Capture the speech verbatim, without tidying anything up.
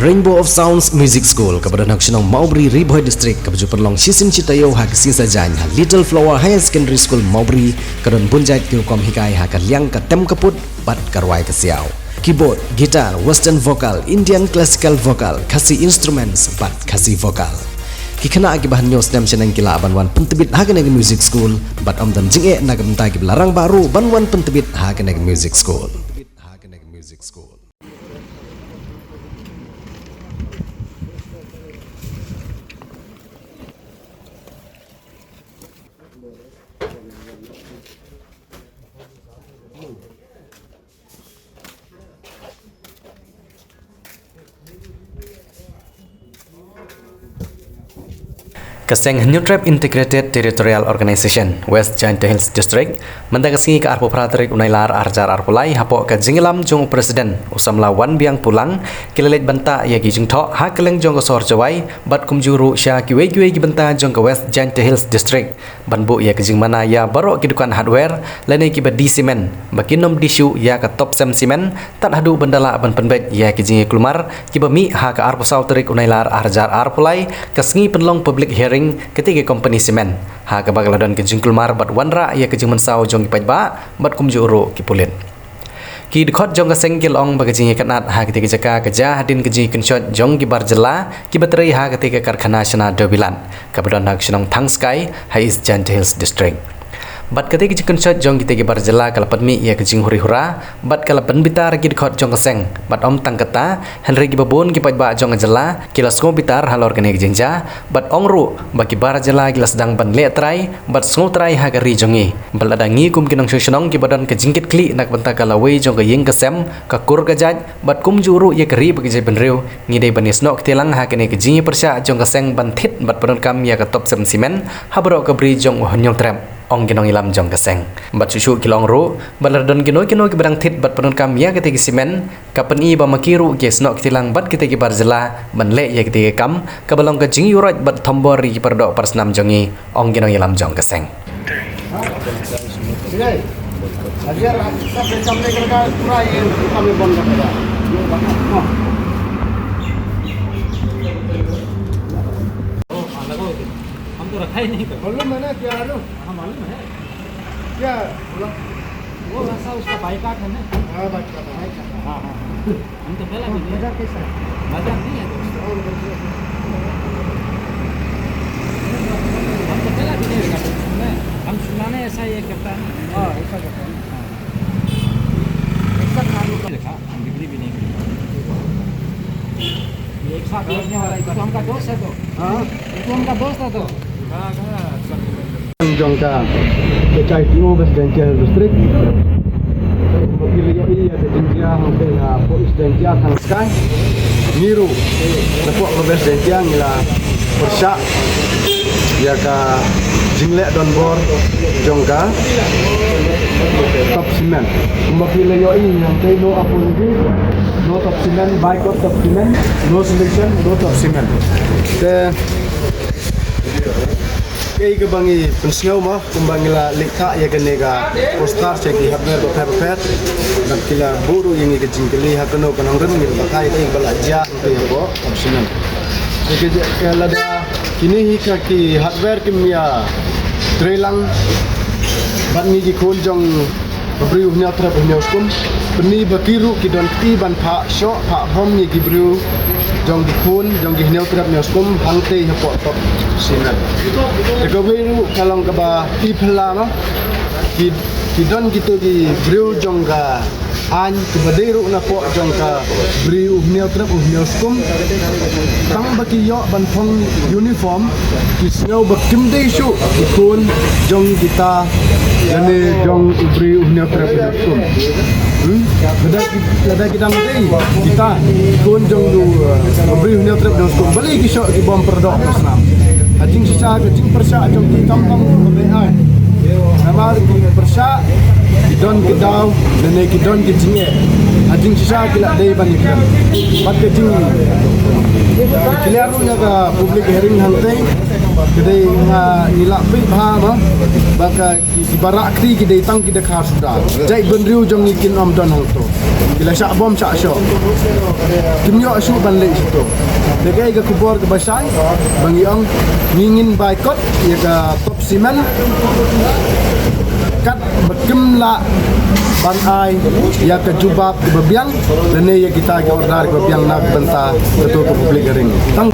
Rainbow of Sounds Music School, kaba don ha ka shnong Mawbri, Ri Bhoi District, kaba ju pynlong shisien shi taïew ha ka sngi Saitjaiñ ha Little Flower Higher Secondary School Mawbri, ka don bun jait ki rukom hikai ha ka liang ka tem ka put bad ka rwai ka siaw. Keyboard, guitar, western vocal, Indian classical vocal, Khasi instruments bad Khasi vocal. Ki khynnah kiba hynñiew snem shaneng ki lah ban wan pyntbit ha kane ka music school bad ym don jingeh na ka bynta kiba la rangbah ruh ban wan pyntbit ha kane ka music school. Ka seng Hynñiewtrep Integrated Territorial Organization, West Jaintia Hills District, mynta ka sngi ka arphew phra tarik u Naiïlar ar hajar arphew lai, hapoh ka jingïalam jong u President, u samla Wanbiang Pulang, ki la leit bynta ïa ki jingthoh ha kylleng jong ka sor Jowai bad kumjuh ruh sha kiwei kiwei ki bynta jong ka West Jaintia Hills District ban buh ïa ka jingmana ïa baroh ki dukan hardware lane kiba die simen ba kin ym die shuh ïa ka Topcem Cement tad haduh ban da lah ban pynbeit ïa ki jingïakulmar kiba mih ha ka arphew saw tarik u Naiïlar ar hajar arphew lai, ka sngi pynlong public hearing katei ka company simen, ha kaba ka la don ka jingkulmar bad wanrah ïa ka jingmynsaw jong ki paidbah bad kumjuh ruh ki pulit. Ki dkhot jong ka seng ki la ong ba ka jingïakynad ha katei ka jaka ka jia hadien ka jingïakynshoi jong ki bar jylla kiba trei ha katei ka karkhana shna dewbilat kaba don ha ka shnong Thangskai ha East Jaintia Hills District. Bad katei ka jingkynshoit jong kitei ki bar jylla ka la pynmih ïa ka jinghuri hura bad ka la pynbitar ki dkhot jong ka seng bad ym tang kata, hynrei kiba bun ki paidbah jong ka jylla ki la sngew bitar halor kane ka jingjia bad ong ruh ba ki bar jylla ki la sdang ban leh trai bad sngew trai ha ka ri jong ngi. Bad lada ngi kum ki nongshong shnong kiba don ka jingkitkhlieh na ka bynta ka lawei jong ka ïing ka sem, ka kur ka jait bad kumjuh ruh ïa ka ri bad ka jaitbynriew, ngi dei ban ïasnoh kti lang ha kane ka jingïapyrshah jong ka seng ban thied bad pyndonkam ïa ka Topcem Cement ha baroh ka bri jong u Hynñiewtrep, ong ki nongïalam jong ka seng. Bad shuh shuh ki la ong ruh ba lada don kino kino kiba dang thied bad pyndonkam ïa katei ka simen, ka pyni ba ma ki ruh ki ïasnoh kti lang bad kitei ki bar jylla ban leh ïa katei ka kam kaba long ka jingïuhroit bad thombor ïa ki paradoh parasnam jong ngi, ong ki nongïalam jong ka seng. विजय, अजय, सब काम नहीं करेगा, पूरा ये काम में बंद कर देगा। ये बात, हाँ। हम तो रखा ही नहीं था। मालूम है ना क्या है ना? हाँ, मालूम है। क्या बोला? वो वैसा उसका बाइकाट है ना? हाँ, बाइकाट है। हाँ, हाँ, हाँ। हम तो पहला भी नहीं। बाजार कैसा है? बाजार नहीं है दोस्त। और उधर से हम तो पहला भी नहीं देखा दोस्त। मैं, हम सुनाने ऐसा ये करता है ना। हाँ, ऐसा करता है ना। हाँ। ऐसा काम नहीं देखा, हम बिक्री भी नहीं की। ये एक साथ बेचने वाला, ये तो हमका दोस्त है तो। हाँ। ये तो हमका दोस्त है तो। Jong ka H I T O West Jaintia Hills District. Ba ki la ïohi ïa ka jingjia hangtei hapoh East Jaintia Thangskai. Ngi ruh, hapoh ka West Jaintia ngi la pyrshah ïa ka jingleh donbor jong ka Top Cement. Kumba ki la ïohi hangtei no apology, no Top Cement, boycott Top Cement, no solution, no Top Cement. Te Kaei kaba ngi pynsngew mo, kumba ngi la leit thah ïa kane ka poster sha ki hardware bapher bapher. Bad ki la buh ruh ïa ngi ka jingkylli ha kano ka nongrim ngi la batai kaei kaba la jia hangtei hapoh Top Cement. Te ka, ka lada kine hi ka ki hardware kim ïa trei lang bad ngi ki khun jong Ba briew hynñiewtrep hynñiewskum. Pynban ba ki ruh ki don kti ban phah shoh phah bom ïa ki briew jong ki khun jong ki hynñiewtrep hynñiewskum hangtei hapoh Top Cement. Te kawei ruh ka long kaba i phylla ma. Ki, ki don kito ki briew jong ka aiñ kiba dei ruh napoh jong ka briew hynñiewtrep hynñiewskum. Tang ba ki ïoh ban phong uniform, ki sngew ba kim dei shuh ki khun jong kita lane jong u briew hynñiewtrep hynñiewskum. Hmm? Lada ki, lada ki dang dei kita ki khun jong u, uh, u briew hynñiewtrep hynñiewskum. Balei ki shoh ki bom paradoh parasnam? Ha jingshisha ka jingpyrshah jong ki kam tang ba dei aiñ. Namar ki pyrshah, ki don ki daw, lane ki don ki jingeh. Ha jingshisha ki la dei ban ïakren. Bad ka jing, ka clear ruh na ka public hearing hangtei. Ka dei nga ngi la peit bha ma ba ka ki, ki barak kri ki dei tang ki da khar suda. Jait bynriew jong ngi kin ym don hangto. Ki la shah bom shah shoh. Kim ïoh shuh ban leit shito. Dei ka khubor kaba shai ba ngi ong ngi ngin boycott ïa ka Top Cement. Kat ba kim lah ban ai ïa ka jubab kaba biang lane ïa kita ki order kaba biang na ka bynta kato ka public hearing. Tang